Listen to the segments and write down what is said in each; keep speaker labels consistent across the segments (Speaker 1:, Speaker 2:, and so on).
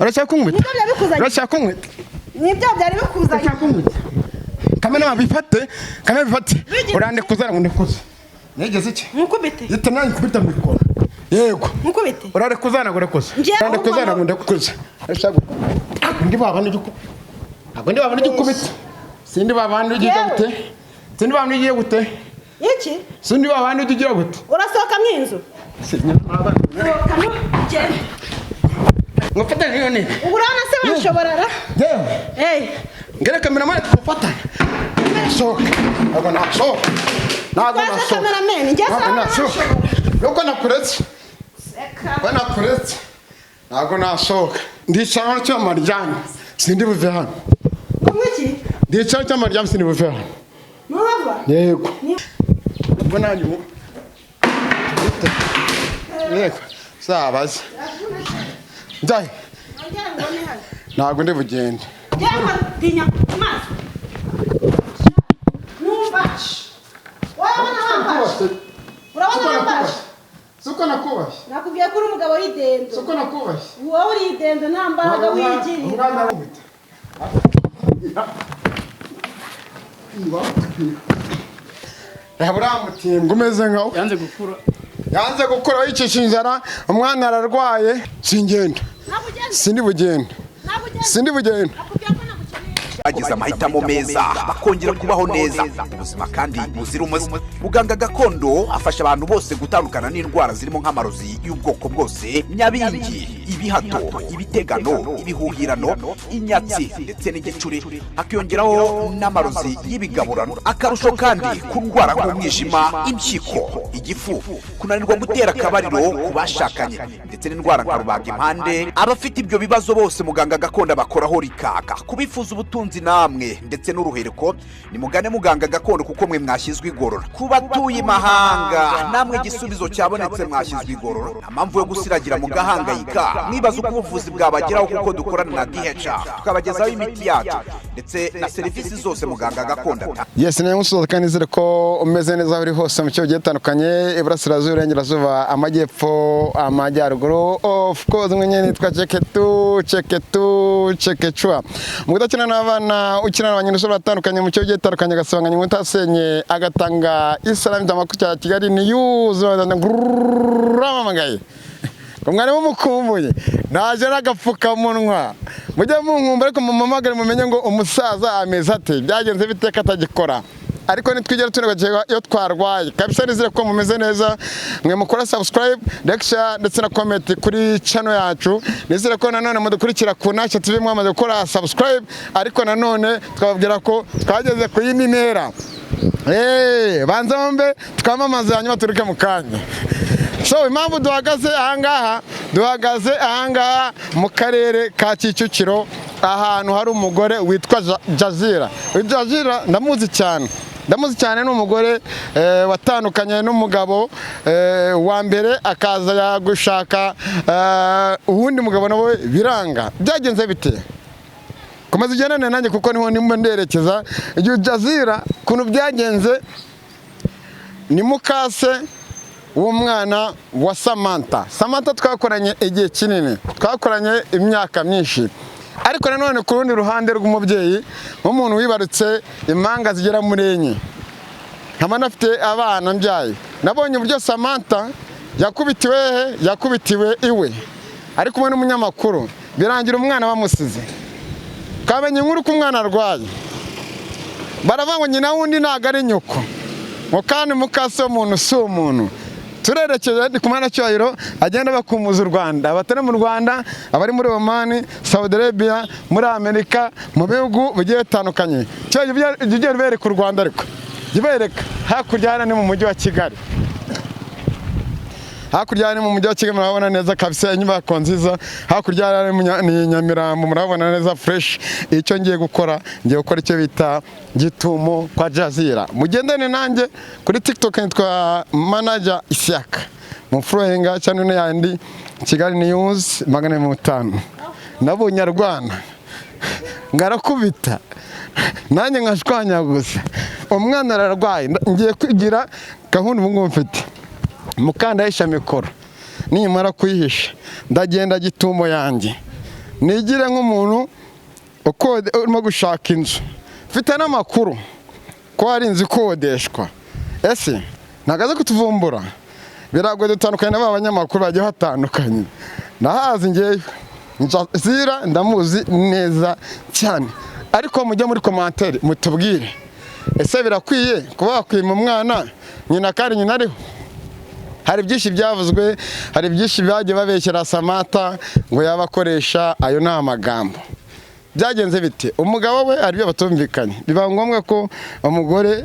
Speaker 1: Urashaka kunkubita?
Speaker 2: Nibyo byari bikuzanye.
Speaker 1: Urashaka kunkubita?
Speaker 2: Nibyo byari bikuzanye.
Speaker 1: Urashaka kunkubita? Kamera bifate, kamera bifate. Urandekuza ngo ndekuze? Nigeze iki?
Speaker 2: Nkukubite?
Speaker 1: Yita nanjye kubita mikoro. Yego.
Speaker 2: Nkukubite?
Speaker 1: Urarekuza ntabwo urekuza?
Speaker 2: Njyewe
Speaker 1: Urandekuza
Speaker 2: ahubwo
Speaker 1: ntabwo ndekuza? Urashaka ntabwo ndi babana ujya ntabwo ndi babana ujya ukubita. Sindi babana ujya
Speaker 2: Yewe.
Speaker 1: gute? Sindi babana ugiye gute?
Speaker 2: Iki?
Speaker 1: Sindi babana ujya ugira gute?
Speaker 2: Urasohoka mu inzu. Sohokamo, genda.
Speaker 1: Ngufate nk'iyo ntebe.
Speaker 2: Ubu urabona se washobora ra?
Speaker 1: Yewe.
Speaker 2: Hey.
Speaker 1: Ngere cameraman tugufatane. Nasohoka. Ntabwo nasohoka. Ntabwo
Speaker 2: Twaje
Speaker 1: nasohoka.
Speaker 2: cameraman, njye
Speaker 1: Ntabwo
Speaker 2: sawa.
Speaker 1: nasohoka. Nuko nakuretse. Ko nakuretse. Ntabwo nasohoka. Ndicara hano cyangwa maryamye. Sindi buve hano.
Speaker 2: Ngo iki?
Speaker 1: Ndicara cyangwa maryamye, sindi buve hano.
Speaker 2: Ntuhava?
Speaker 1: Yego. Ubwo nanjye ubu. Yego. Sabaze. Njyahe.
Speaker 2: Wongere ngone hano.
Speaker 1: Ntabwo ndi bugende.
Speaker 2: Njyewe tinya amaso. Numva. Urabona wamfashe? Urabona wamfashe?
Speaker 1: Suko nakubashye.
Speaker 2: Nakubwiye ko uri umugabo w'idendo.
Speaker 1: Suko nakubashye.
Speaker 2: Wowe uri idendo, nta mbaraga wigirira.
Speaker 1: Umwana arakubita. Reba uriya mutimba umeze nkawe.
Speaker 3: Yanze gukura.
Speaker 1: Yanze gukura, yicisha inzara, umwana ararwaye. Singenda.
Speaker 2: Ntabwo ugenda.
Speaker 1: Sindi bugende.
Speaker 2: Ntabwo ugenda.
Speaker 1: Sindi bugende.
Speaker 2: Nakubwiye ko nagukeneye.
Speaker 4: Bagize amahitamo meza, bakongera kubaho neza, ubuzima kandi buzira umuze. Muganga gakondo afasha abantu bose gutandukana n'indwara zirimo nk'amarozi y'ubwoko bwose, nyabingi, ibihato, ibitegano, ibihuhirano, inyatsi ndetse n'igicuri, hakiyongeraho n'amarozi y'ibigaburano. Akarusho kandi ku ndwara nk'umwijima, impyiko, igifu, kunanirwa gutera akabariro ku bashakanye, ndetse n'indwara nka rubagimpande, abafite ibyo bibazo bose muganga gakondo abakoraho rikaka. Kubifuza ubutunzi namwe ndetse n'uruhereko, nimugane muganga gakondo kuko mwe mwashyizwe igorora. Ku batuye imahanga namwe igisubizo cyabonetse, mwashyizwe igorora. Nta mpamvu yo gusiragira mugahangayika mwibaza uko ubuvuzi bwabageraho, kuko dukorana na DHA tukabagezaho imiti yacu ndetse na serivisi zose muganga gakondo atanga.
Speaker 1: Yes, nawe musoza kandi nizere ko umeze neza aho uri hose mu bice bigiye bitandukanye, iburasirazuba, iburengerazuba, amajyepfo, amajyaruguru. Of course, mwe nyine nitwa Ceketu Ceketu Cekecua. Mu kudakina n'abana, ukina n'abanyarwanda batandukanye mu bice bigiye bitandukanye, agasabanganya inkuta asenye, agatanga isalamu amakuru cya Kigali News, ramamagaye ngo mwari mumukumbuye. Naje n'agapfukamunwa, mujye munkumva, ariko mumamagare mumenye ngo umusaza ameze ate, byagenze bite ko atagikora. Ariko nitwigera tunibagirwa iyo twarwaye kabisa. Nizere ko mumeze neza, mwe mukora subscribe, like, share ndetse na comment kuri channel yacu. Nizere ko nanone mudukurikira ku Nasha TV, mwamaze gukora subscribe. Ariko nanone twababwira ko twageze ku yindi ntera. Banza mbe twamamaze, hanyuma turuke mu kanya. So impamvu duhagaze ahangaha, duhagaze ahangaha mu karere ka Kicukiro, ahantu hari umugore witwa Jazira. Uyu Jazira ndamuzi cyane, ndamuzi cyane. Ni umugore watandukanye n'umugabo wa mbere, akaza gushaka uwundi mugabo nawe biranga. Byagenze bite? Komeza ugendane nanjye kuko niho ndimo nderekeza. Igihe Jazira ukuntu byagenze, ni mukase w'umwana wa Samantha. Samantha twakoranye igihe kinini, twakoranye imyaka myinshi. Ariko nanone ku rundi ruhande rw'umubyeyi, nk'umuntu wibarutse impanga zigera muri enye, nkaba nafite abana mbyaye, nabonye uburyo Samantha yakubitiwe he, yakubitiwe iwe ari kumwe n'umunyamakuru, birangira umwana bamusize. Twamenye inkuru ko umwana arwaye, baravuga ngo nyina wundi ntabwo ari nyoko, ngo kandi mukase w'umuntu si umuntu. Turerekeza, ndi kumwe na Cyubahiro, agenda bakumuza u Rwanda, abatari mu Rwanda, abari muri Oman, Saudi Arabia, muri Amerika, mu bihugu bigiye bitandukanye. Cyubahiro, ujya ugenda ubereka u Rwanda, ariko jya ubereka hakurya hano ni mu mujyi wa Kigali. Hakurya ni mu mujyi wa Kigali, murabona neza kabisa inyubako nziza. Hakurya hariya ni Nyamirambo, murabona neza fresh. Icyo ngiye gukora, ngiye gukora icyo bita gitumo kwa Jazira. Mugendane nanjye kuri TikTok nitwa Manager Isiaka, mu followinga channel yandi Kigali News 450. Nabonye arwana ngarakubita, nanjye nkashwanyaguza. Umwana ararwaye, ngiye kugira gahunda ubu ngubu mfite mukanda ahisha mikoro. Nimara kuyihisha, ndagenda gitumo yanjye. Nigire nk'umuntu urimo gushaka inzu, mfite n'amakuru ko hari inzu ikodeshwa. Ese ntabwo azi kutuvumbura? Biragoye, dutandukanye na ba banyamakuru bagiye batandukanye. Ndahazi ngewe Jazira, ndamuzi neza cyane. Ariko mujye muri commentaire mutubwire, ese birakwiye kuba wakwima umwana nyina kandi nyina ariho? Hari byinshi byavuzwe, hari byinshi bagiye babeshyera Samata ngo yabakoresha, ayo ni amagambo. Byagenze bite? Umugabo we hari ibyo batumvikanye, biba ngombwa ko umugore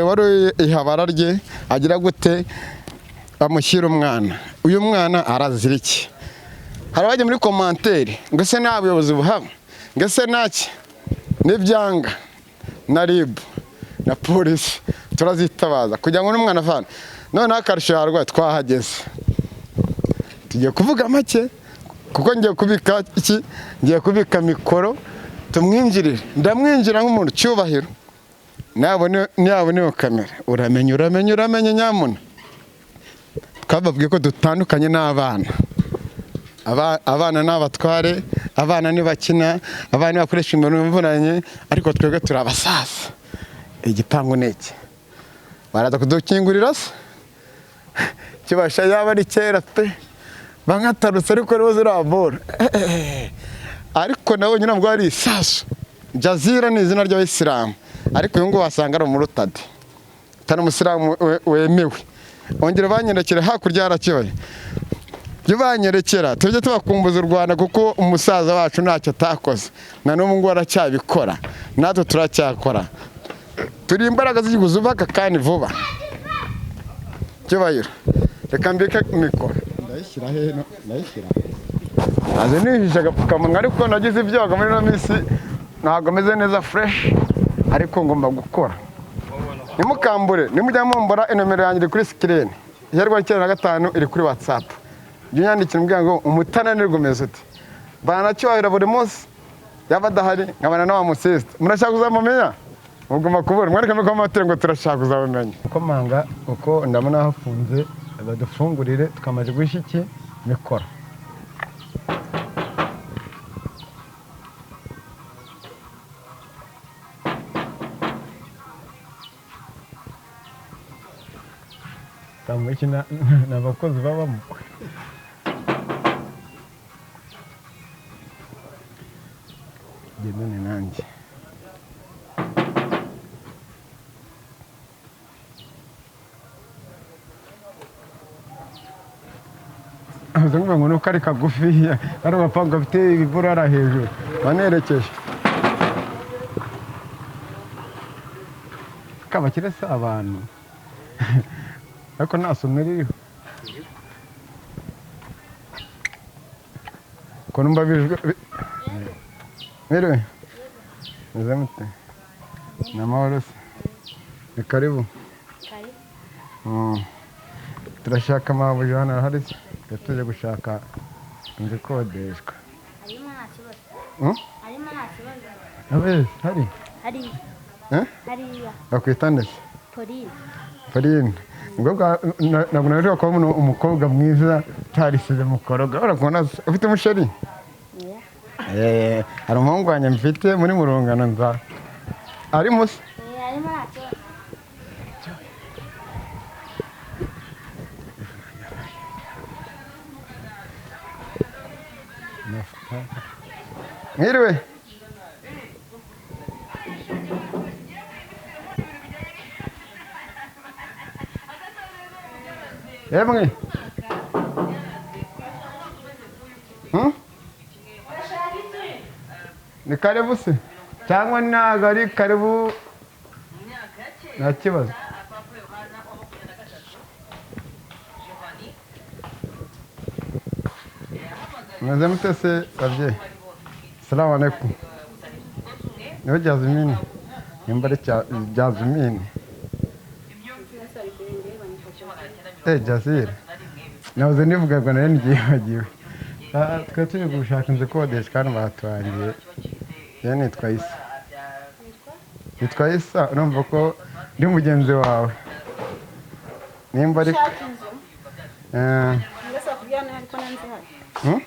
Speaker 1: wari ihabara rye agira gute, bamushyira umwana. Uyu mwana arazira iki? Hari abajya muri commentaire ngo ese nta buyobozi buhaba, ngo ese ntaki n'ibyanga na RIB na polisi turazitabaza kugira ngo n'umwana avane. Noneho akarusho yarwaye, twahageze, tugiye kuvuga make kuko ngiye kubika iki, ngiye kubika mikoro, tumwinjirire. Ndamwinjira nk'umuntu cyubahiro, nabone iyo kamera, uramenye uramenye uramenye nyamuna. Twababwiye ko dutandukanye n'abana. Abana ni abatware, abana ntibakina, abana ntibakoresha imirimo ivunanye, ariko twebwe turi abasaza. Igipangu ni iki, baraza kudukingurira se? Kibasha yaba ari kera pe, bankatarutse ariko rero ziriya boro. Ariko nabonye ntabwo ari isasu. Jazira ni izina ry'abayisilamu, ariko uyu nguyu wasanga ari umurutadi, atari umusilamu wemewe. Ongera banyerekere hakurya harakibaye, jya banyerekera tujye tubakumbuza u Rwanda, kuko umusaza wacu ntacyo atakoze, na n'ubu ngubu aracyabikora, natwe turacyakora, turi imbaraga z'igihugu zubaka kandi vuba. Cyubahiro, reka mbike mikoro, ndayishyira heno, ndayishyira aze nihishe agapfukamunwa, ariko nagize ibyago muri ino minsi, ntabwo meze neza fresh, ariko ngomba gukora. Ntimukambure, nimujya mumbura inomero yanjye iri kuri screen, 95 iri kuri WhatsApp. Jya unyandikira umbwira ngo umutananirwa umeze ute. Banacyubahiro buri munsi yaba adahari nkabana na wa musisita. Murashaka kuzamumenya? Mugomba kubura mwereke muri commentaire ngo turashaka kuzamumenya. Komanga uko ndabona hafunze, badufungurire tukamaze guhisha iki mikoro. Tamwiki ni abakozi babamo. Gendane nanjye. Aza ngo nuko ari kagufiya, ari agapangu gafite ibiburara hejuru, banerekeje. Kabakire si abantu. Ariko nta somo ririho. Ko numva bijwe Mwiriwe? Meze mute? Ni amahoro se? Ni karibu.
Speaker 3: Karibu.
Speaker 1: Turashaka amabuye hano arahari se? Tujye gushaka inzu ikodeshwa.
Speaker 3: Harimo nta kibazo. Harimo nta kibazo.
Speaker 1: Abezi, hari?
Speaker 3: Hariya. Hariya.
Speaker 1: Bakwita nde se?
Speaker 3: Pauline.
Speaker 1: Pauline. Ntabwo naje kubona umukobwa mwiza utarisize mukorogo. Urakubona ufite umusheri? Hari umuhungu wanjye mfite muri murungano nza. Ari musa?
Speaker 3: Arimo nta kibazo.
Speaker 1: Mwiriwe? Yemwe? Ni karibu se? Cyangwa ntabwo ari karibu? Nta kibazo. Meze mute se babyeyi? Salamu alaikum. Niho Jazmine. Nimba ari Jazmine. Jazira. Nahoze nivuga ngo nari ngiyibagiwe. Twe turi gushaka inzu ikodeshwa hano baturangiye. Yewe nitwa Isa. Nitwa Isa, urumva ko ndi mugenzi wawe. Nimba ari
Speaker 2: Ushaka inzu? Mbese bakubwira nabi ko nanze hano.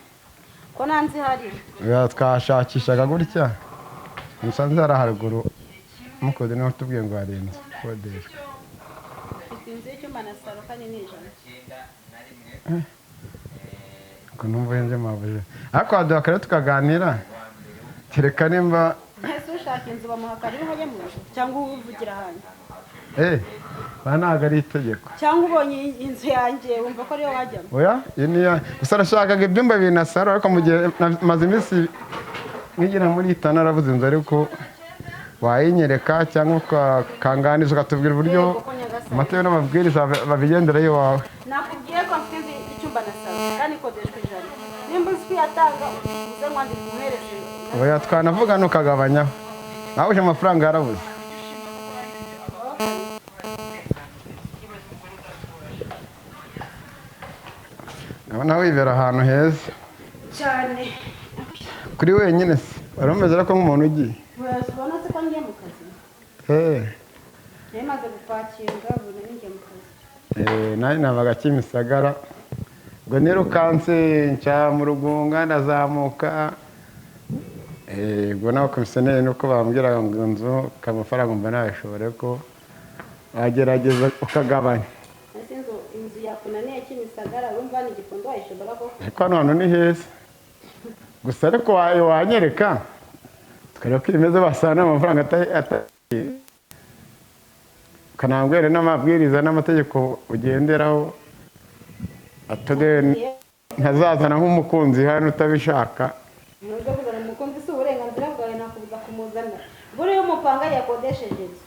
Speaker 2: Ko nanzi hari.
Speaker 1: Oya, twashakishaga gutya musanze hari haruguru mukode niho tubwiye ngo hari inzu ikodeshwa.
Speaker 2: Mfite inzu y'icyumba na salo kandi ni 100.
Speaker 1: Ko numva uhenze mabuja, ariko waduha kare tukaganira, kereka nimba
Speaker 2: Ese ushaka inzu bamuha karibu ajya mu nzu cyangwa uvugira hanyu?
Speaker 1: Ba ntabwo ari itegeko.
Speaker 2: Cyangwa ubonye inzu yanjye wumva ko ariyo wajyamo?
Speaker 1: Oya, iyi ni iya gusa nashakaga ibyumba bibiri na salo, ariko mu gihe maze iminsi nkigira muri itanu narabuze inzu, ariko wayinyereka cyangwa ukakanganiza ukatubwira uburyo
Speaker 2: Yego, ko Nyagasani.
Speaker 1: amategeko n'amabwiriza babigendera iwawe.
Speaker 2: Nakubwiye ko mfite inzu y'icyumba na salo kandi ikodeshwa 100. Nimba uzi kuyatanga uze mwandike umuhereze.
Speaker 1: Oya, twanavugana ukagabanyaho, nawe uje amafaranga yarabuze. Ndabona wibera ahantu heza
Speaker 2: cyane.
Speaker 1: Kuri wenyine se wari umeze ariko nk'umuntu ugiye.
Speaker 2: Ubona se ko ngiye mu kazi? Nari maze gupakinga ubu nari ngiye mu kazi.
Speaker 1: Nanjye nabaga Kimisagara, ubwo nirukanse nca mu Rugunga ndazamuka. Ubwo n'abakomisiyoneri nuko bambwiraga ngo inzu amafaranga mba nayashobora, ko wagerageza ukagabanya.
Speaker 2: Ese inzu yakunaniye Kimisagara wumva ni Gikondo wayishobora koko?
Speaker 1: Ariko hano hantu ni heza gusa, ariko wanyereka tukareba ko imeze basana amafaranga ukanambwira n'amabwiriza n'amategeko ugenderaho, atode ntazazana nk'umukunzi hano utabishaka.
Speaker 2: Nubwo kuzana umukunzi si uburenganzira bwawe, nakubuza kumuzana. Buriya umupanga yakodesheje inzu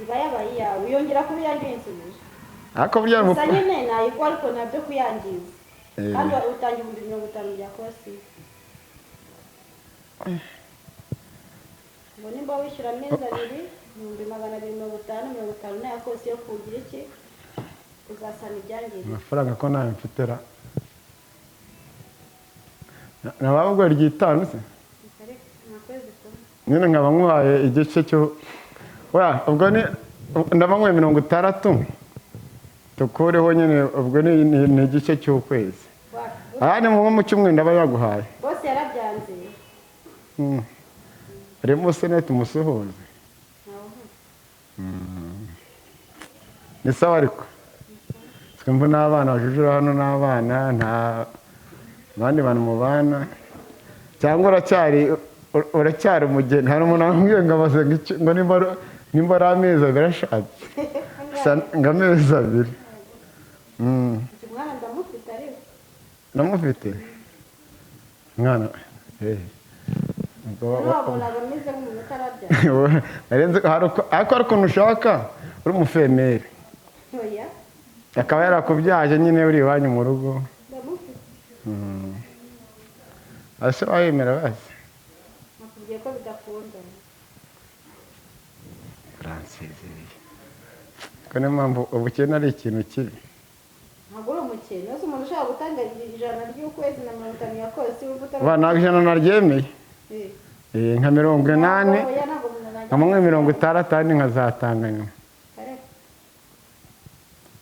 Speaker 2: iba yabaye iyawe, yongera kuba iyanjye uyinsubije.
Speaker 1: Ariko burya
Speaker 2: Gusa nyine nayiguha ariko ntabyo kuyangiza. Kandi utanga 50,000 bya kosi. Ngo nimba wishyura amezi abiri 250,000, 50 n'aya kosi yo kugira iki uzasana ibyangiritse.
Speaker 1: Amafaranga ko nayo mfite ra nababwo ryitanu se nyine nkaba nkuhaye igice cyo oya, ubwo ni ndaba nkuhaye 60 tukureho nyine, ubwo ni igice cy'ukwezi. Aha ni mu cyumweru ndaba yaguhaye.
Speaker 2: Bose yarabyanze.
Speaker 1: Harimo senete umusuhuze. Ni sawa ariko twumva n'abana bajujura hano n'abana nta abandi bantu mubana, cyangwa uracyari umugeni? Hari umuntu wambwiye ngo abaze ngo nimba ari amezi abiri ashatse ngo amezi abiri.
Speaker 2: Umwana ndamufite ariko.
Speaker 1: Ndamufite mwana.
Speaker 2: Wabonaga ameze nk'umuntu utarabyara.
Speaker 1: Ariko hari ukuntu ushaka uri umufemeri akaba yarakubyaje nyine uri iwanyu mu rugo. Ese wayemera basi?
Speaker 2: Nakubwiye ko bidakunda.
Speaker 1: Uransezereye. Ko niyo mpamvu ubukene ari ikintu kibi.
Speaker 2: Ntabwo uri umukene. Ese umuntu ushaka gutanga 100 ry'ukwezi na 50 ya kosi wumva utari.
Speaker 1: Ba ntabwo 100 naryemeye. Nka 80, nka 60 nkazatanga nyuma.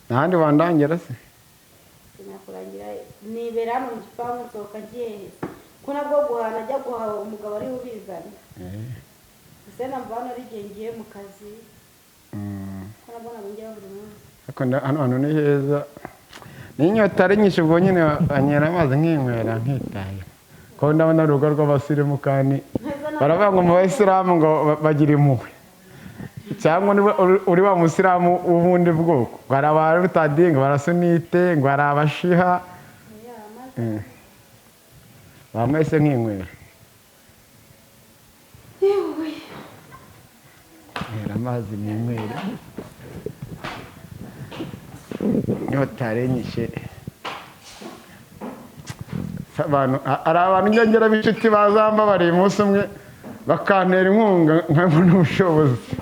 Speaker 1: Ntahandi wandangira se?
Speaker 2: Sinakurangira, nibera mu gipangu nsohoka ngiye he? Ko nabwo guhana ajya guhaha umugabo ari ubizana. Ese namba hano ari igihe ngiye mu kazi. Ko nabwo ntabwo njyayo buri munsi.
Speaker 1: Ariko hano hantu ni heza. N'inyota ari nyinshi ubwo nyine anyera amazi nkinywera nkitaye. Ko ndabona urugo rw'abasirimu kandi baravuga ngo mu bayisilamu ngo bagira impuhwe. Cyangwa uri wa musilamu w'ubundi bwoko. Ngo hari abarutadinga, ngo barasunite, ngo hari abashiha. Bamwe se nkinywera. Nywera amazi ninywera. Inyota yarenyishe. Abantu ari abantu njya b'inshuti bazambabariye umunsi umwe bakantera inkunga nkabona ubushobozi.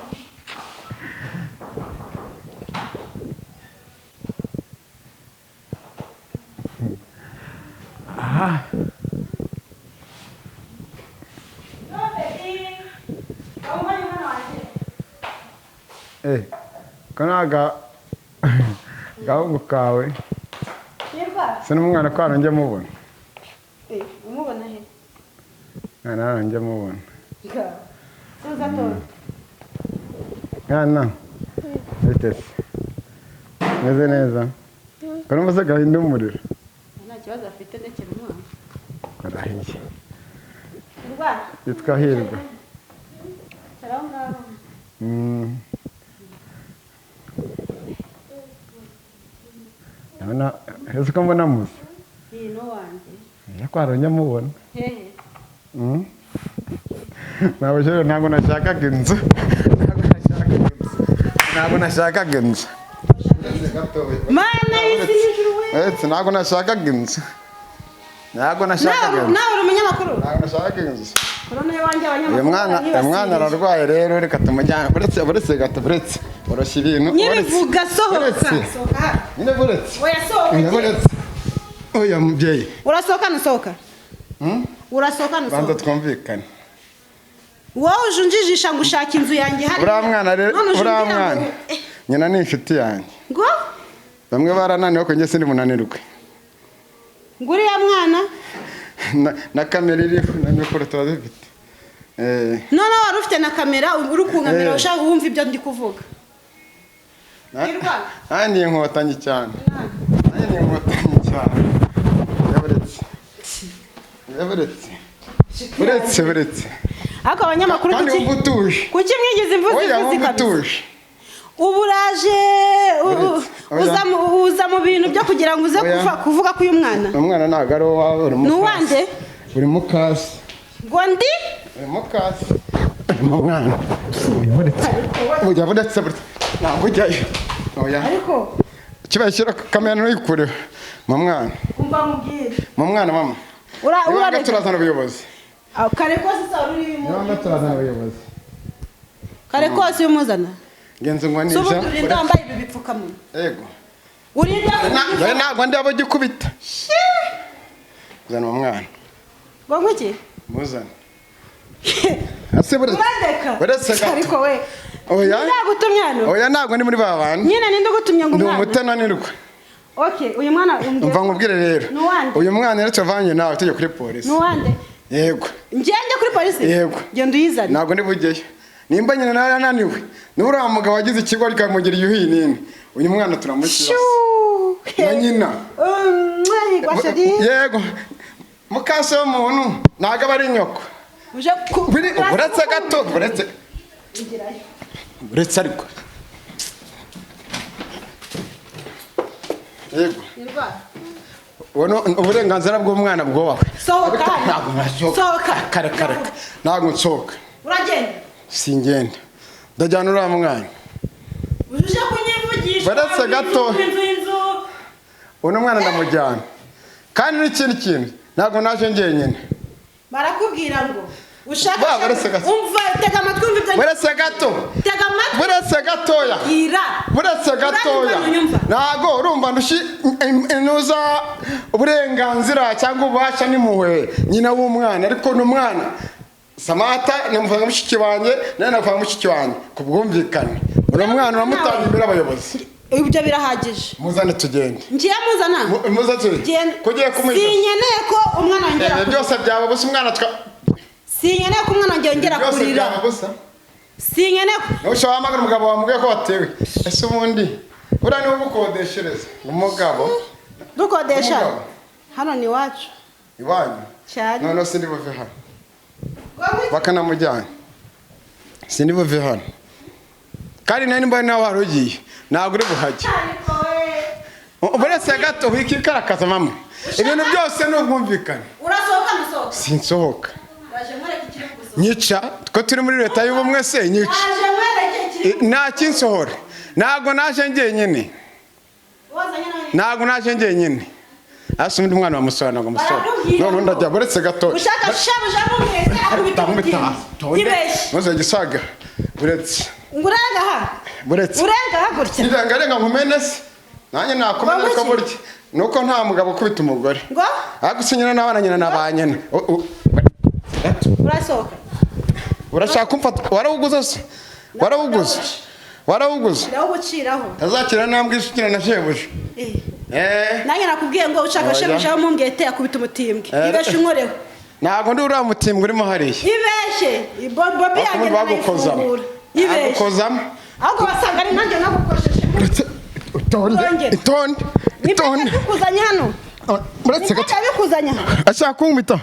Speaker 1: Ko naga gahungu kawe. Se n'umwana ko hano njya mubona.
Speaker 2: Umubona he?
Speaker 1: Mwana njya mubona.
Speaker 2: Suza tonto.
Speaker 1: Mwana. Bitese. Meze neza. Ko numva se gahinda umuriro.
Speaker 2: Nta kibazo afite ndekera umwana.
Speaker 1: Karahiye.
Speaker 2: Hirwa.
Speaker 1: Yitwa Hirwa.
Speaker 2: Cara aho ngaho.
Speaker 1: Ndabona ese ko mbona musa.
Speaker 2: Iyi no wanjye.
Speaker 1: Nyakwaro njya mubona.
Speaker 2: Hehe.
Speaker 1: Ntabwo rero ntabwo nashakaga inzu. Ntabwo nashakaga inzu.
Speaker 2: Mana y'isi n'ijuru we.
Speaker 1: Etse ntabwo nashakaga inzu. Ntabwo nashakaga inzu.
Speaker 2: Nawe uri umunyamakuru.
Speaker 1: Ntabwo nashakaga inzu.
Speaker 2: Korona iwanjye abanyamakuru.
Speaker 1: Uyu mwana ararwaye rero reka tumujyane. Buretse gato buretse. Oroshya ibintu.
Speaker 2: Nyibivuga sohoka. Sohoka.
Speaker 1: Nyine buretse.
Speaker 2: Oya sohoka.
Speaker 1: Nyine buretse. Oya mubyeyi.
Speaker 2: Urasohoka nusohoka? Urasohoka nusohoka?
Speaker 1: Banza twumvikane.
Speaker 2: Wowe uje unjijisha ngo ushaka inzu yanjye hari.
Speaker 1: Uriya mwana rero, uriya mwana. Nyina ni inshuti yanjye.
Speaker 2: Ngo?
Speaker 1: Bamwe barananiwe ko njye sindi munanirwe.
Speaker 2: Ngo uriya mwana?
Speaker 1: Na kamera iriho na mikoro tuba dufite.
Speaker 2: None wari ufite na kamera uri kunkamera ushaka wumva ibyo ndi kuvuga.
Speaker 1: Nanjye ni inkotanyi cyane. Nanjye ni inkotanyi cyane. Yaburetse. Yaburetse. Buretse.
Speaker 2: Ariko abanyamakuru kuki mwigize imvuzi ivuzi kabisa? Uburaje uza mu bintu byo kugira ngo uze kuvuga ko uyu mwana.
Speaker 1: Umwana ntabwo ari uwawe, uri mu.
Speaker 2: Ni uwande?
Speaker 1: Uri mu kasi.
Speaker 2: Ngo ndi?
Speaker 1: Uri mu kasi. Mu mwana. Buretse. Oya buretse. Ntabwo ujyayo. Oya.
Speaker 2: Ariko
Speaker 1: kibaye shyira kamera ntuyikureho. Mu mwana.
Speaker 2: Umva mubwire.
Speaker 1: Mu mwana mama.
Speaker 2: Ura
Speaker 1: turazana ubuyobozi.
Speaker 2: Kare kose sa uri mu.
Speaker 1: Niba turazana ubuyobozi.
Speaker 2: Kare kose umuzana.
Speaker 1: Ngenzi ngo nija.
Speaker 2: Subu turinda wambaye ibi bipfukamunwa.
Speaker 1: Yego.
Speaker 2: Urinda.
Speaker 1: Ntabwo ndi abo gikubita. Zana umwana.
Speaker 2: Ngo ngwiki?
Speaker 1: Muzana. Ase buretse. Buretse gato.
Speaker 2: Ariko we.
Speaker 1: Oya.
Speaker 2: Ndagutumye hano.
Speaker 1: Oya ntabwo ndi muri ba bantu.
Speaker 2: Nyine ninde ugutumye ngo umwana?
Speaker 1: Ndi umutananirwa.
Speaker 2: Okay, uyu mwana umbwira.
Speaker 1: Umva nkubwire rero. Uyu mwana rero tuvanye nawe tujye kuri polisi.
Speaker 2: Nuwande?
Speaker 1: Yego.
Speaker 2: Ngende kuri polisi?
Speaker 1: Yego.
Speaker 2: Genda uyizane.
Speaker 1: Ntabwo ndi bugeyo. Nimba nyina narananiwe. Nubura mugabo wagize ikigo rikamugira yuhi nini. Uyu mwana turamushyira. Na nyina. Yego. Mukase w'umuntu ntago aba ari nyoko.
Speaker 2: Uje ku
Speaker 1: buretse gato buretse. Buretse ariko. Yego. Wono uburenganzira bw'umwana bwobahwe.
Speaker 2: Sohoka.
Speaker 1: Ntabwo nasohoka.
Speaker 2: Sohoka.
Speaker 1: Kare. Ntabwo nsohoka.
Speaker 2: Uragenda?
Speaker 1: Singenda. Ndajyana uriya mwana.
Speaker 2: Uje kunyivugisha.
Speaker 1: Buretse gato. Uno mwana ndamujyana. Kandi n'ikindi kintu ntabwo naje njyenyine.
Speaker 2: Barakubwira ngo ushaka umva tega amatwi umva ibyo.
Speaker 1: Buretse gato.
Speaker 2: Tega amatwi.
Speaker 1: Buretse gatoya. Buretse gatoya. Ntago urumva ndushi inuza uburenganzira cyangwa ububasha n'impuhwe nyina w'umwana ariko n'umwana Samata namuvuga mushiki wanjye nawe navuga mushiki wanjye kubwumvikane. Uri mwana uramutanga imbere abayobozi.
Speaker 2: Ibyo birahagije.
Speaker 1: Muzane tugende.
Speaker 2: Ngiye muzana.
Speaker 1: Muza tugende. Kugiye kumuhiza.
Speaker 2: Sinkeneye ko umwana wongera.
Speaker 1: Byose byaba busa umwana twa.
Speaker 2: Sinkeneye ko umwana wongera kurira.
Speaker 1: Byose byaba busa.
Speaker 2: Sinkeneye.
Speaker 1: Nusha wahamagara umugabo wamubwiye ko watewe. Ese ubundi uriya niwe ugukodeshereza. Umugabo.
Speaker 2: Dukodesha. Hano ni iwacu.
Speaker 1: Iwanyu.
Speaker 2: Cyane.
Speaker 1: None sindi buve hano. Bakanamujyana. Sindi buve hano. Kandi nari mbona nawe warugiye. Ntabwo uri buhajye. Buretse gato wikikarakaza mama. Ibintu byose ni ubwumvikane.
Speaker 2: Urasohoka ntusohoka?
Speaker 1: Sinsohoka.
Speaker 2: Ndaje nkwereke ikiri gusohoka.
Speaker 1: Nyica, ko turi muri leta y'ubumwe se nyica.
Speaker 2: Ndaje nkwereke ikiri.
Speaker 1: Nta kinsohora. Ntabwo naje njyenyine. Ntabwo naje njyenyine. Asa undi mwana wamusora ntabwo musora. None ndajya buretse gato.
Speaker 2: Ushaka shabuja mumwese akubita umutima. Ibeshye.
Speaker 1: Muze gisaga. Buretse.
Speaker 2: Ngurenga ha.
Speaker 1: Buretse.
Speaker 2: Urenga ha gutya.
Speaker 1: Irenga renga nkumene se. Nanjye nakomene ko burya. Nuko nta mugabo ukubita umugore.
Speaker 2: Ngo?
Speaker 1: Agusinyana n'abana nyina nabanyana.
Speaker 2: Urasohoka.
Speaker 1: Urashaka kumfata warawuguze se? Warawuguze. Warawuguze.
Speaker 2: Ndawuguciraho.
Speaker 1: Tazakira ntambwe isukira na shebuja.
Speaker 2: Nanjye nakubwiye ngo ushaka shebuja mumbwete akubita umutimbwe. Ibeshe unkoreho.
Speaker 1: Ntabwo ndi uriya mutimbwa urimo hariya.
Speaker 2: Ibeshye bobi yanjye ndanayifungura. Ibeshye
Speaker 1: bagukozamo.
Speaker 2: Ahubwo basanga ari nanjye nagukosheje.
Speaker 1: Itonde, itonde, itonde.
Speaker 2: Nibyo hano.
Speaker 1: Uretse gato.
Speaker 2: Nibyo hano.
Speaker 1: Ashaka kunkubita.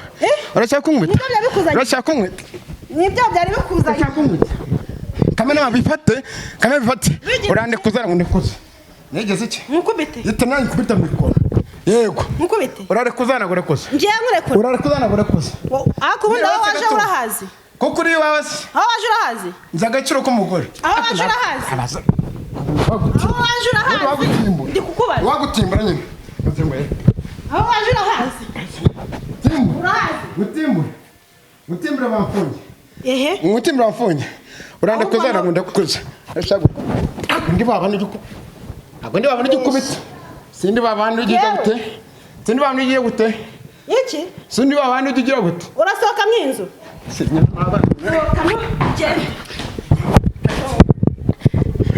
Speaker 1: Urashaka kunkubita.
Speaker 2: Nibyo byabikuzanye.
Speaker 1: Urashaka kunkubita.
Speaker 2: Nibyo byari bikuzanye.
Speaker 1: Urashaka kunkubita. Kamera bifate, kamera bifate. Urandekuza ngo ndekuze. Nigeze iki?
Speaker 2: Nkukubite.
Speaker 1: Yita nanjye nkubita mikoro. Yego.
Speaker 2: Nkukubite.
Speaker 1: Urarekuza ntabwo urekuza.
Speaker 2: Ngiye nkurekura.
Speaker 1: Urarekuza ntabwo urekuza.
Speaker 2: Ariko ubundi aho waje urahazi.
Speaker 1: Kuko uri iwawe se.
Speaker 2: Aho waje urahazi.
Speaker 1: Nzi agaciro k'umugore.
Speaker 2: Aho waje urahazi. Aho waje urahazi. Ndi kukubaza.
Speaker 1: Wagutimbura nyine.
Speaker 2: Aho waje urahazi.
Speaker 1: Timbura. Gutimbura. Gutimbura bamfunye.
Speaker 2: Ehe.
Speaker 1: Gutimbura bamfunye. Urandekuza ntabwo ndekuza. Ndi baba n'igiko. Ntabwo ndi baba n'igikubita. Sindi baba n'ugiye gute. Sindi baba n'ugiye gute.
Speaker 2: Iki?
Speaker 1: Sindi baba n'ugiye gute.
Speaker 2: Urasohoka mu inzu.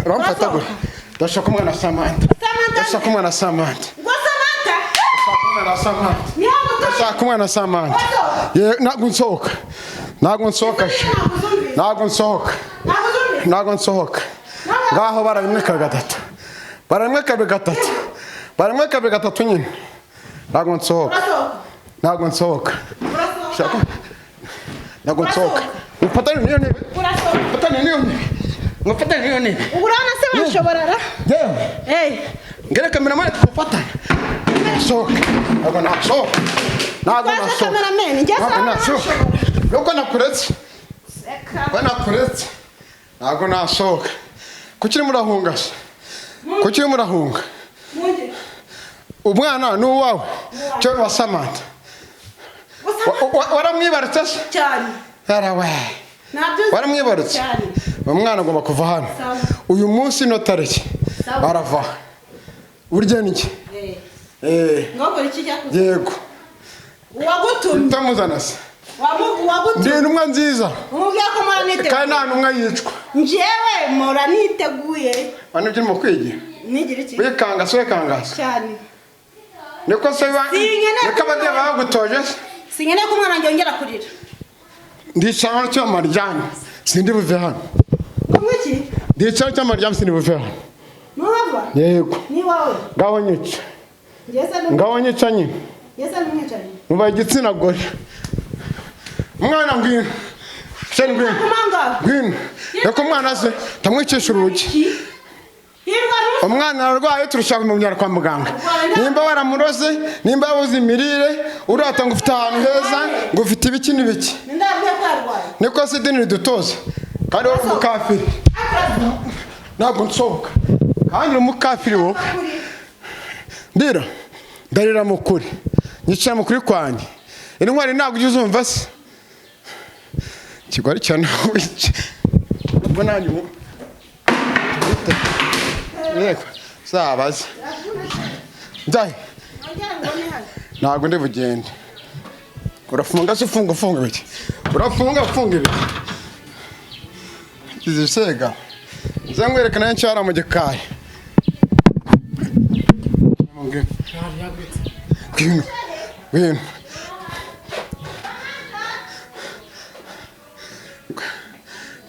Speaker 1: Uramfata gute? Ndashaka umwana Samantha. Ndashaka umwana Samantha. Ndashaka umwana Samantha. Ndashaka umwana Samantha. Ntabwo nsohoka. Ntabwo nsohoka. Ntabwo nsohoka. Ntabwo nsohoka. Ngaho bara rimwe kabiri gatatu. Bara rimwe kabiri gatatu. Bara rimwe kabiri gatatu nyine. Ntabwo nsohoka. Ntabwo nsohoka. Ntabwo nsohoka. Mufatane niyo ntebe. Mufatane niyo ntebe. Mufatane niyo ntebe.
Speaker 2: Urabona se bashobora ra?
Speaker 1: Yewe.
Speaker 2: Eh.
Speaker 1: Ngere kameramani tufatane. Nsohoka. Ntabwo nasohoka. Ntabwo nasohoka.
Speaker 2: Kameramani njye
Speaker 1: ntabwo nasohoka. Nuko nakuretse. Ko nakuretse. Ntabwo nasohoka. Kuki urimo urahunga se? Kuki urimo urahunga? Umwana ni uwawe. Cyo wa Samantha. Waramwibarutse se?
Speaker 2: Cyane.
Speaker 1: Yarawe. Waramwibarutse. Umwana agomba kuva hano. Uyu munsi no tariki. Arava. Urya niki?
Speaker 2: Ngokora iki cyakuze?
Speaker 1: Yego.
Speaker 2: Uwagutumye.
Speaker 1: Utamuzana se.
Speaker 2: Uwagutumye.
Speaker 1: Ndi intumwa nziza.
Speaker 2: Umubwiye ko mpora niteguye.
Speaker 1: Kandi nta ntumwa yicwa.
Speaker 2: Njyewe mpora niteguye.
Speaker 1: Wani ibyo urimo kwigira?
Speaker 2: Nigira iki?
Speaker 1: Wikanga se wikanga se.
Speaker 2: Cyane.
Speaker 1: Niko se ba. Niko ababyeyi bagutoje se.
Speaker 2: Sinkeneye ko umwana wanjye yongera kurira.
Speaker 1: Ndicara hano cyangwa maryamye. Sindi buve hano.
Speaker 2: Ngo iki?
Speaker 1: Ndicara cyangwa maryamye sindi buve hano.
Speaker 2: Ntuhava?
Speaker 1: Yego.
Speaker 2: Ni wawe.
Speaker 1: Ngaho nyica. Ngaho nyica nyine.
Speaker 2: Ngeze n'umwicanyi.
Speaker 1: Mubaye igitsina gore. Umwana ngwino. Sheni ngwino. Ngwino. Reka umwana se tamwicisha urugi. Umwana ararwaye turashaka kumujyana kwa muganga. Nimba waramuroze, nimba yabuze imirire, urata ngo ufite ahantu heza, ngo ufite ibiki n'ibiki. Niko se idini ridutoza. Kandi wowe umukafiri. Ntabwo nsohoka. Kandi uri umukafiri wowe. Ndira. Ndarira mu kuri. Nyicara mu kuri kwanjye. Intwari ntabwo ujya uzumva se. Kigwari cyane ubwo nanjye ubu. Yego, zabaze. Ndaye. Ntabwo ndi bugende. Urafunga se ufunga ufunga ibiki? Urafunga ufunga ibiki? Kizisega. Nze nkwerekana ncyara mu gikari. Ngwino. Ngwino.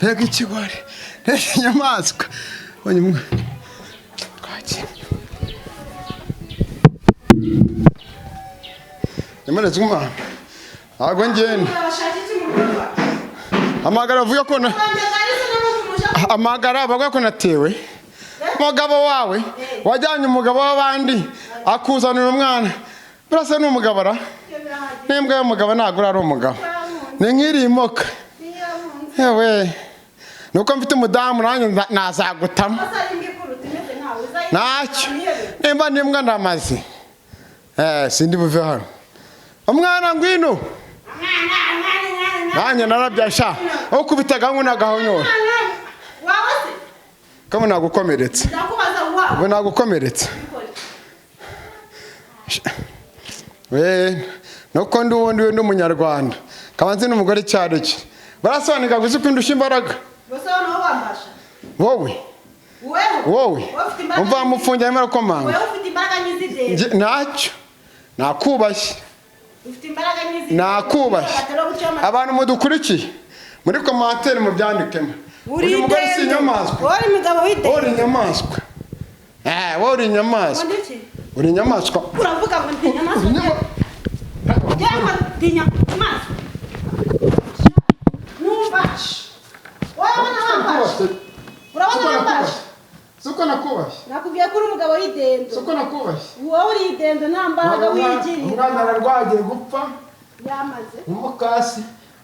Speaker 1: Rega ikigwari. Rega inyamaswa. Onye umwe. Twaki. Nyemereze umwana. Ntabwo ngenda. Amagara avuga ko na amagara avuga ko natewe. Umugabo wawe wajyanye umugabo w'abandi akuzanira umwana. Burasa ni umugabo ra. N'imbwa y'umugabo ntabwo ari umugabo. Ni nk'iri imoka. Yewe. Nuko mfite umudamu nanjye nazagutamo. Ntacyo. Nimba n'imbwa ndamaze. Sindi buve hano. Umwana ngwino. Nanjye narabyasha. Ukubitaga ngo nagahonyora. Kamu nagukomeretse. Ubu nagukomeretse. We nuko ndi ubundi we n'umunyarwanda. Kabanze n'umugore cyaro ki. Barasobanuka gusa uko ndusha imbaraga. Wowe. Wowe. Umva mufungiye arimo arakomanga.
Speaker 2: Wowe ufite imbaraga nyizidende.
Speaker 1: Ntacyo. Nakubashye.
Speaker 2: Ufite imbaraga nk'izi.
Speaker 1: Nakubashye. Abantu mudukurikiye muri commentaire mubyandikemo.
Speaker 2: Uri
Speaker 1: Uyu mugore si
Speaker 2: idende.
Speaker 1: inyamaswa.
Speaker 2: Wowe uri umugabo w'idende.
Speaker 1: Wowe uri inyamaswa. Wowe uri inyamaswa.
Speaker 2: Ngo ndi iki?
Speaker 1: Uri inyamaswa.
Speaker 2: Uravuga ngo ndi inyamaswa. Njyewe ndi inyamaswa. Numva. Wowe urabona wamfashe. Urabona wamfashe.
Speaker 1: Siko nakubashye.
Speaker 2: Nakubwiye ko uri umugabo w'idendo.
Speaker 1: Siko nakubashye.
Speaker 2: Wowe uri idendo nta mbaraga wigirira.
Speaker 1: Umwana ararwaye agiye gupfa.
Speaker 2: Yamaze.
Speaker 1: Umukasi.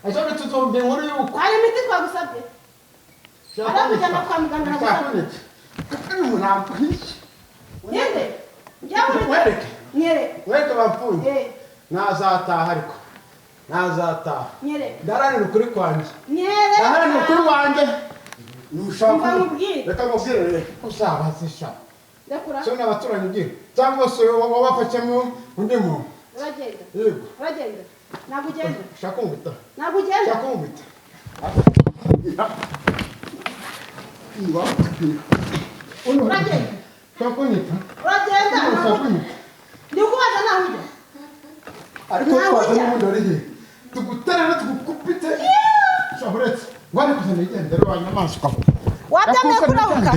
Speaker 1: Ejo tuzumva inkuru y'uko.
Speaker 2: Hari imiti twagusabye. Arakujyana kwa muganga aragusabye. Nyende. Njyewe uri
Speaker 1: Wereke.
Speaker 2: Nyereka.
Speaker 1: Wereke bapfuye. Ntazataha ariko. Ntazataha.
Speaker 2: Nyereka.
Speaker 1: Ndaharanira ukuri kwanjye.
Speaker 2: Nyereka.
Speaker 1: Ndaharanira ukuri wanjye. Nushaka.
Speaker 2: Umva nkubwire.
Speaker 1: Reka nkubwire rero. Uzabaze sha.
Speaker 2: Ndakura.
Speaker 1: So n'abaturanyi ubwire. Cyangwa se wabafashemo undi muntu.
Speaker 2: Uragenda.
Speaker 1: Yego.
Speaker 2: Uragenda. Ntabwo ugenda.
Speaker 1: Ushaka kunkubita.
Speaker 2: Ntabwo ugenda.
Speaker 1: Ushaka kunkubita.
Speaker 2: Uragenda.
Speaker 1: Ushaka kunyita.
Speaker 2: Uragenda.
Speaker 1: Ushaka kunyita.
Speaker 2: Ndi kubaza nawe ujya.
Speaker 1: Ariko twaza n'ubundi wari he? Tuguterere tugukubite. Uretse. Ngwani kuzana igendera wa nyamaswa.
Speaker 2: Wabyamye kurabuka.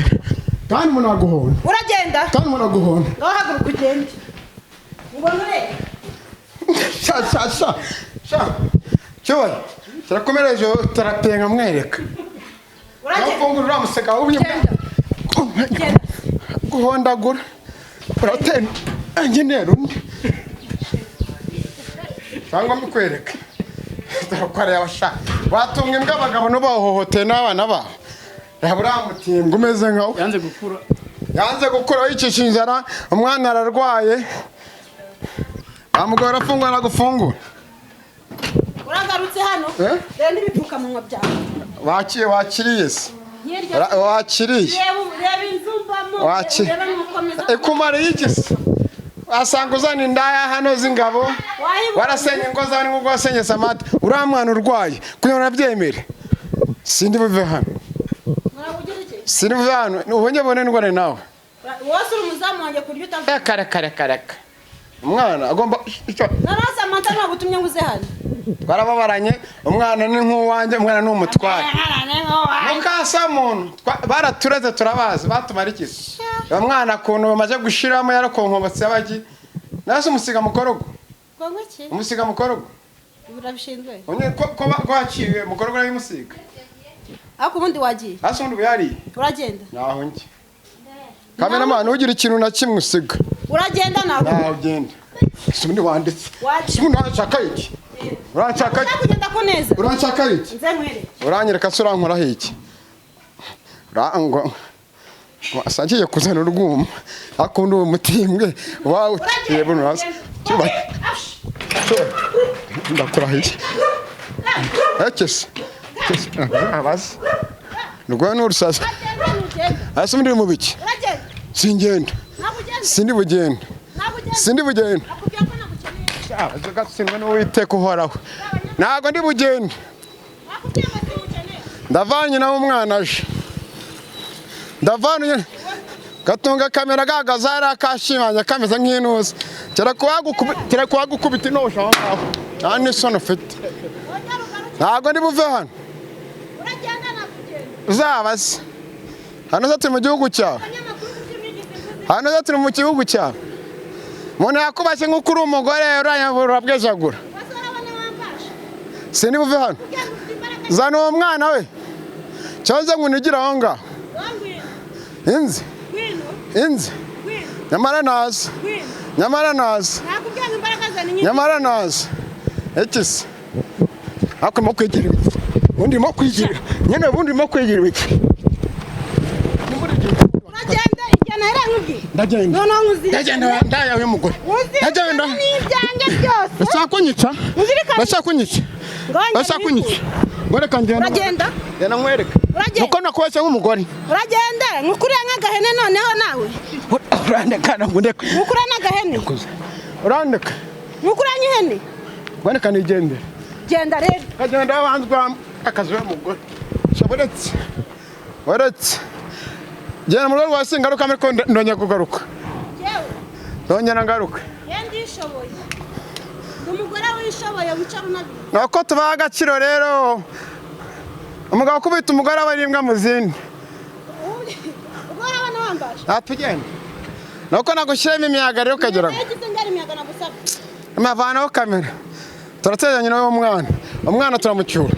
Speaker 1: Kandi umuntu aguhonda.
Speaker 2: Uragenda.
Speaker 1: Kandi umuntu aguhonda.
Speaker 2: Ngaho haguruka ugende. Ubona ureba.
Speaker 1: Sha sha sha. Sha. Cyubahiro. Turakomereje turapenga mwereka.
Speaker 2: Uragenda.
Speaker 1: Ufungura uriya musega w'ubunyobwa.
Speaker 2: Genda.
Speaker 1: Guhondagura. Uratera. Ngenera undi. Cyangwa mbikwereke. Turakwareba sha. Batunga imbwa abagabo n'ubahohoteye n'abana babo. Reba uriya mutimbwa umeze nkawe.
Speaker 5: Yanze gukura.
Speaker 1: Yanze gukura yicisha inzara, umwana ararwaye. Amugora afungura nagufungura.
Speaker 2: Uragarutse hano. Reba n'ibipfukamunwa byawe.
Speaker 1: Wakiye wakiriye se.
Speaker 2: Hirya.
Speaker 1: Wakiriye.
Speaker 2: Reba inzu mbamo.
Speaker 1: Wakiriye.
Speaker 2: Reba n'uko
Speaker 1: Ikumara y'igisi. Wasanga uzana indaya hano z'ingabo. Warasenye ingo zawe n'ubwo wasenye Samata. Uriya mwana urwaye. Kugira ngo nabyemere. Sindi buve hano. Sindi buve hano. Ubonye bone ndwara nawe.
Speaker 2: Wose uri umuzamu wanjye kurya utavuga.
Speaker 1: Reka reka reka. Umwana agomba
Speaker 2: Noneho Samantha ntagutumye ngo uze hano.
Speaker 1: Twarababaranye, umwana ni nk'uwanjye, umwana ni umutware. Mukasa muntu baratureze turabazi batumara iki? Umwana kuntu bamaze gushiramo yarakonkobotse abagi. Nase umusiga mukorogo.
Speaker 2: Ngo iki?
Speaker 1: Umusiga mukorogo.
Speaker 2: Urabishinzwe.
Speaker 1: Onye ko waciwe mukorogo nayo umusiga.
Speaker 2: Ariko ubundi wagiye.
Speaker 1: Hasi ubundi yari.
Speaker 2: Uragenda.
Speaker 1: Naho njye. Cameraman ugira ikintu na kimwe usiga.
Speaker 2: Uragenda nawe.
Speaker 1: Naho ugenda. Ubundi wanditse. Ubundi wanshaka iki? Uranshaka iki?
Speaker 2: Kugenda ko neza.
Speaker 1: Uranshaka iki?
Speaker 2: Nze nkwereke.
Speaker 1: Uranyereka se urankoraho iki? Urango. Asangiye kuzana urwuma. Akunda uwo mutimbwe. Wawe yebo nuraza. Cyuba. Ndakuraho iki? Ekese. Abazi. Rwa n'urusaza. Asa muri mu biki? Singenda. Sindi bugenda. Sindi bugenda. Gatsindwa n'Uwiteka uhoraho. Ntago ndi bugende. Ndavanye nawe umwana aje. Ndavanye gatunga kamera gagaza ari akashimanya kameze nk'inuza. Kera kuwagukubita inosha aho ngaho. Nta n'isoni ufite. Ntago ndi buve hano. Uzabaze. Hano se turi mu gihugu cyawe. Hano se turi mu gihugu cyawe. Umuntu yakubashye nk'uko uri umugore urabwejagura. Sindi buve hano. Zana uwo mwana we. Cyoze ngo unigire aho ngaho. Inzi. Inzi. Nyamara naza. Nyamara naza. Nyamara naza. Iki se? Ariko ndimo kwigira ibiki? Ubundi ndimo kwigira. Nyine ubundi ndimo kwigira ibiki?
Speaker 2: Uragenda ijyana hera nkubwiye.
Speaker 1: Ndagenda.
Speaker 2: Noneho nkuzirikane.
Speaker 1: Ndagenda ndaya y'umugore. Ndagenda.
Speaker 2: N'ibyanjye byose.
Speaker 1: Bashaka kunyica?
Speaker 2: Uzirikane.
Speaker 1: Bashaka kunyica? Bashaka kunyica? Ngoreka ngenda.
Speaker 2: Uragenda.
Speaker 1: Ngenda nkwereka.
Speaker 2: Uragenda.
Speaker 1: Uko nakubashye nk'umugore.
Speaker 2: Uragenda nkukuriye nk'agahene noneho nawe.
Speaker 1: Urandeka ndeka.
Speaker 2: Nkukuriye n'agahene.
Speaker 1: Urandeka.
Speaker 2: Nkukuriye nk'ihene.
Speaker 1: Ngoreka nigendere.
Speaker 2: Genda rero.
Speaker 1: Kagenda wanzwa akazi y'umugore. Shaburetse. Waretse. Genda mu rugo rwa singaruka ariko ndongera kugaruka.
Speaker 2: Yewe.
Speaker 1: Ndongera ngaruka.
Speaker 2: Yewe ndishoboye.
Speaker 3: Umugore wishoboye wicara unabizi.
Speaker 1: Nuko tubaha agaciro rero. Umugabo ukubita umugore aba ari imbwa mu zindi.
Speaker 3: Ubwo urabona wambaje.
Speaker 1: Natugenda. Nuko nagushyiramo imiyaga rero ukagira ngo.
Speaker 3: Yagize ngari imiyaga nagusabye.
Speaker 1: Mavanaho kamera. Turatezanya nawe umwana. Umwana turamucyura.